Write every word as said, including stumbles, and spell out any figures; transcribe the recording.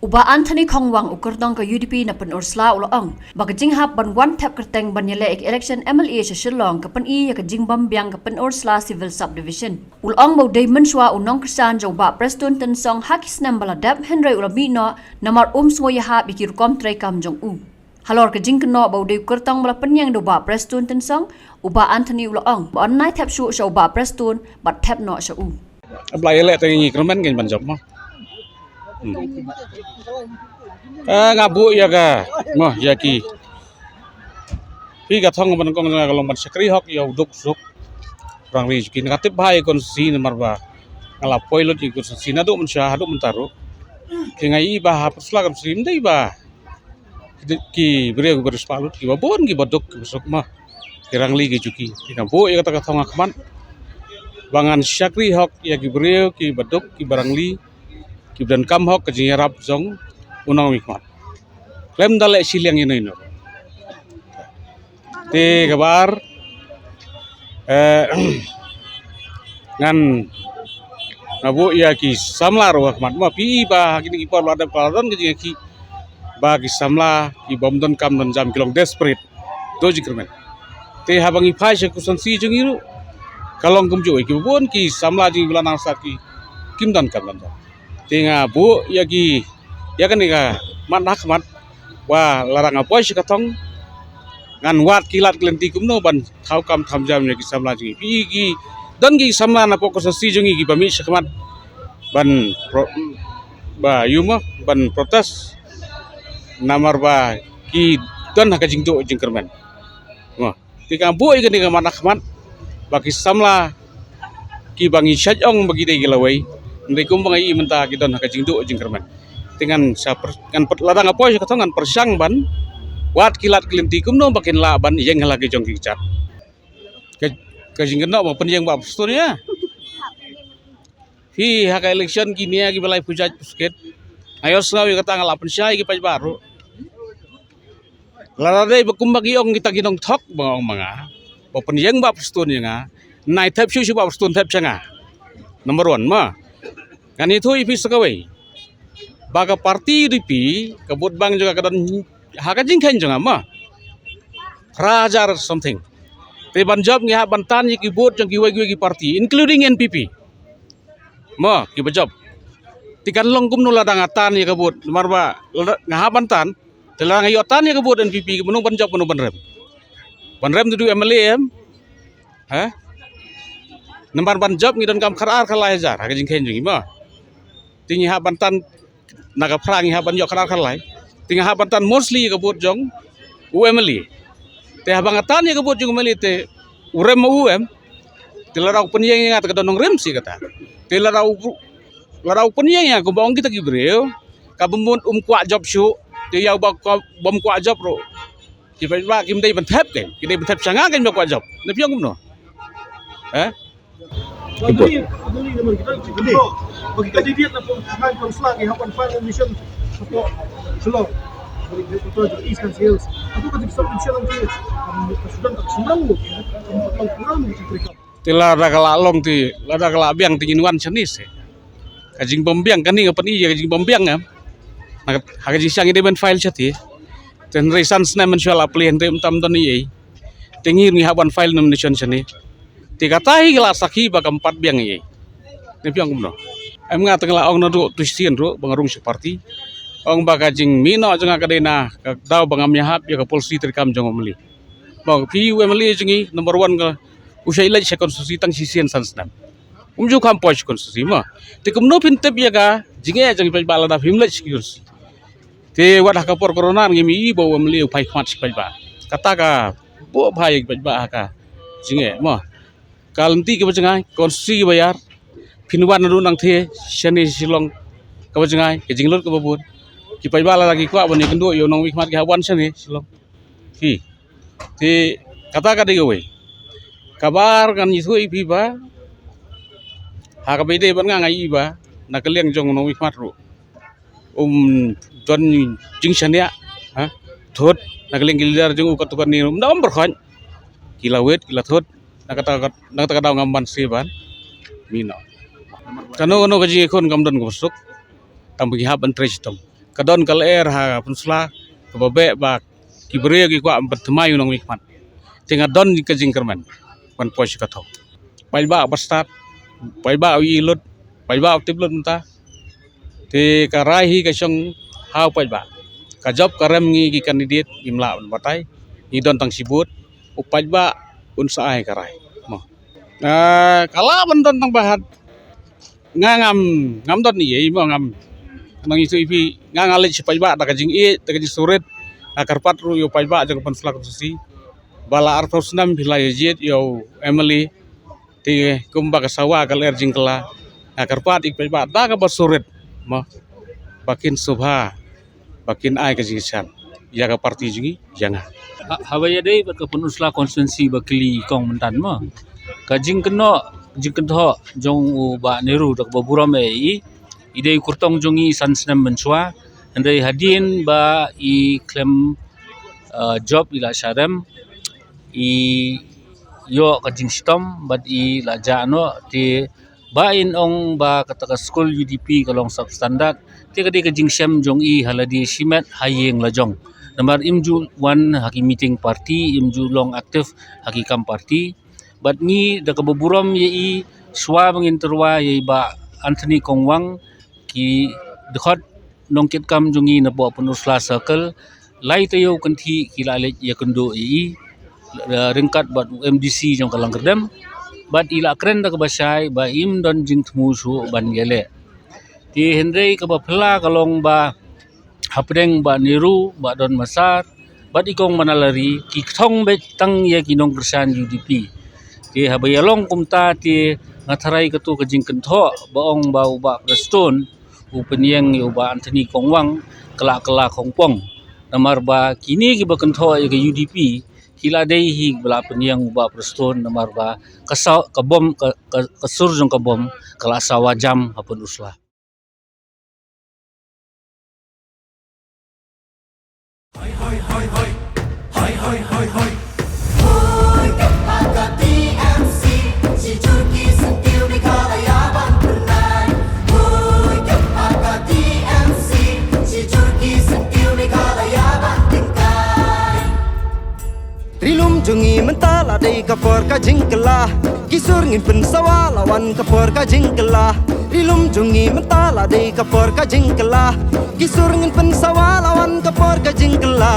U Bah Anthony Khongwang, u kyrtong ka U D P na Pynursla, u la ong ba ka jinghap ban wan thep kyrteng ban ïaleh ïa ka election M L A sha Shillong ka pyni ïa ka jingbymbiang ka Pynursla Civil Subdivision. U la ong ba u dei mynshuwa u nongkyrshan jong u Bah Prestone Tynsong ha ki snem ba la dep, hynrei u la mih noh namar um sngewïahap ïa ki rukom treikam jong u. Halor ka jingkynnoh ba u dei u kyrtong ba la pynïeng da u Bah Prestone Tynsong, u Bah Anthony u la ong ba yn nai thep shuh sha u Bah Prestone bad thep noh sha u. Ba la ïaleh te ngi kyrmen ngi ban jop mo. Hmm. Eh, nga buh ïa ka, mo, ïa ki. Phi ka thong ban kong nga ka long ban shakri hok ïa u duk suk. Rangli ki nga tip bha ïa konstituensi namar ba nga la poi lut ïa konstituensi naduh mynshuwa haduh mynta ruh. Ki nga i ba ha pyrshah konstituensi ym dei ba ki, ki briew ki briew spah lut, kiba bun kiba duk kiba suk mo. Ki rangli ki juki. Ki nga buh ïa kata ka thong ha khmat ba ngan shakri hok ïa ki briew kiba duk kiba rangli, kiba donkam hok ka jingïarap jong u nongmihkhmat. Khlem da leh shiliang ïano ïano. Te kaba ar, eh, ngan, nga buh ïa ki samla ruh ha khmat mo, phi i ba ha kine ki por ba la dep ka la don ka jingïakhih ba ki samla ki bym donkam donjam ki long desperate. Duh jingkyrmen. Te haba ngi phai sha konstituensi jong ngi ruh ka long kumjuh, kiba bun ki samla jong ngi ba la nang sat ki kim donkam donjam. Te nga buh ïa ki, ïa kane ka mat ha khmat ba lada nga poi sha ka thong ngan wad ki lad ki lynti kumno ban thaw kam tham jam ïa ki samla jong ngi. Phi i ki don ki samla na pdeng konstituensi jong ngi kiba mih sha khmat ban pro-, ba ïa mo, ban protest namar ba ki don ha ka jingduh jingkyrmen. Mo. Te nga buh ïa kane ka mat ha khmat ba ki samla kiba ngi shait ong ba ki dei ki lawei, hynrei kumba nga i mynta ki don ha ka jingduh jingkyrmen. Te ngan sa pyr-, ngan pyr-, lada nga poi sha ka thong ngan pyrshang ban wad ki lad ki lynti kumno ba kin lah ban ïeng ha la ki jong ki kjat. Ka, ka jingkynnoh ba pynïeng Bah Prestone ïa phi ha ka election ki nia kiba lai phew jait phew skit. Nga ïohsngew ïa kata, nga la pynshai ki paidbah ruh. Lada dei ba kumba ki ong kita ki nongthok ba nga ong ma nga, ba pynïeng Bah Prestone ïa nga, nai thep shuh shuh Bah Prestone thep sha nga. Number one mo. Ngan ïathuh ïa phi sa kawei ba ka party U D P, ka vote bank jong ka ka don ha ka jingkheiñ jong nga mo, phra hajar something. Te ban jop ngi hap ban tan ïa ki vote jong kiwei kiwei ki party, including N P P. Mo, kiba jop. Te kan long kumno lada nga tan ïa ka vote, namar ba lada nga hap ban tan, te lada nga ïoh tan ïa ka vote N P P, mano ban jop, mano ban rem? Ban rem te du M L A em? Ha? Namar ban jop ngi donkam khatar khatlai hajar ha ka jingkheiñ jong ngi mo. Te ngi hap ban tan na ka phra ngi hap ban ïoh khatar khatlai. Te nga hap ban tan mostly ïa ka vote jong u M L A. Te haba nga tan ïa ka vote jong u M L A te u rem ma u em? Te lada u pynïeng ïa nga te ka don nongrim shi kata. Te lada u, lada u pynïeng ïa nga kumba ong kita ki briew, ka bym mut um kwah jop shuh, te ïa uba ka bym kwah jop ruh. Ki paidbah kim dei ban thep kein, ki dei ban thep sha nga kein ba kwah jop. Ne phi ong kumno? Eh? Ki vote. Te lada ka la long te, lada ka la biang te ngin wan shane seh. Ka jingbymbiang kane nga pyni ïa ka jingbymbiang em. Na ka, ha ka jingshisha ngi dei ban file shati. Te hynrei san snem mynshuwa la plie hynrei ym tam don ei ei. Te ngi ngi hap ban file nomination shane. Te kata hi ka la sakhi ba kam pat biang ei ei. Ne phi ong kumno? Em, nga te nga la ong naduh tu shisien ruh ba nga rung sha party. Ong ba ka jingmih noh jong nga ka dei na ka daw ba ngam ïahap ïa ka policy treikam jong u M L A. Ba phi u M L A jong ngi number one ka u shait leit sha constituency tang shisien san snem. Um ju kham poi sha constituency mo. Te kumno phin tip ïa ka jingeh jong ki paidbah lada phim leit sha constituency? Te wat ha ka por corona ngim i ba u M L A u phai khmat sha ki paidbah. Kata ka buh bha ïa ki paidbah ha ka jingeh mo. Ka lynti kaba jngai, constituency kaba ïar. Phin wan naduh Nangthie shane Shillong kaba jngai, ka jinglut kaba bun. Ki paidbah lada ki kwah ban ïakynduh ïa u nongmihkhmat ki hap wan shane Shillong. Phi. Te kata ka dei kawei. Kaba ar ngan ïathuh ïa phi ba ha kaba ïadei bad nga nga i ba na ka liang jong u nongmihkhmat ruh um don jingshaniah, ha, thut na ka liang ki leader jong u katto katne, um da ym pyrkhat. Ki la wit, ki la thut, na kata ka, na kata ka daw ngam banse ban mih noh. Kano kano ka jingïakhun kam don kaba suk. Tang ba ngi hap ban trei shitom. ka don ka lyer ha Pynursla kaba beh ba ki briew ki kwah ban thymmai u nongmihkhmat. Te nga don ka jingkyrmen ban poi sha ka thaw. Paidbah ba stad, paidbah u ïohi lut, paidbah u tip lut mynta. Te ka rai hi ka shong ha u paidbah. Ka jop ka rem ngi ki candidate ngim lah ban batai. Ngi don tang shi vote, u paidbah un sa ai ka rai. Mo. Ah, ka lah ban don tang ba hat. Nga ngam, ngam don ei ei mo, ngam. Nang ïathuh ïa phi, nga nga leit sha paidbah da ka jingïeit, da ka jingsurit. Nga kyrpad ruh ïa u paidbah jong ka Pynursla constituency. Ba la arphew snem phi la ïa jied ïa u M L A. Te kumba ka sawa ka lyer jingkylla, nga kyrpad ïa ki paidbah da kaba surit mo, ba kin sngewbha, ba kin ai ka jingkyrshan ïa ka party jong ngi, ïa nga. Ha, haba ïadei bad ka Pynursla constituency ba kylli i kong mynta mo, ka jingkynnoh, jingkynthoh jong u Bah Nehru da kaba burom ïa i, i dei u kyrtong jong ngi san snem mynshuwa. Hynrei hadien ba i khlem, eh, jop, i la sha rem, i ïoh ka jingshitom bad i la jah noh. Te ba in ong ba kata ka skul U D P ka long substandard, te ka dei ka jingshem jong i ha lade shimet ha ïing la jong. Namar im ju wan ha ki meeting party, im ju long active ha ki kam party. Bad ngi da kaba burom ïa i, shuwa ba ngin tyrwa ïa i Bah Anthony Kongwang, ki dkhot nongkitkam jong ngi napoh Pynursla Circle, lai taïew kynthih ki la leit ïakynduh ïa i, eh, ryngkat bad u M D C jong ka Langkyrdem. Bad i la kren da kaba shai ba im don jingthmu shuh ban ïaleh. Te hynrei kaba phylla ka long ba hapdeng Bah Nehru, Bah Don Massar bad i kong Manalari, ki kthong beit tang ïa ki nongkyrshan U D P. Te haba ïalong kumta te nga tharai kato ka jingkynthoh ba ong ba u Bah Prestone u pynïeng ïa u Bah Anthony Kongwang ka la kylla khongpong. Namar ba kine kiba kynthoh ïa ka U D P ki la dei hi ba la pynïeng u Bah Prestone, namar ba ka sa-, ka bom, ka, ka, ka sur jong ka bom ka la sawa jam ha Pynursla. Ri lum jong ngi mynta la dei ka por ka jingkylla. Ki sur ngin pynsawa la wan ka por ka jingkylla. Ri lum jong ngi mynta la dei ka por ka jingkylla. Ki sur ngin pynsawa la wan ka por ka jingkylla.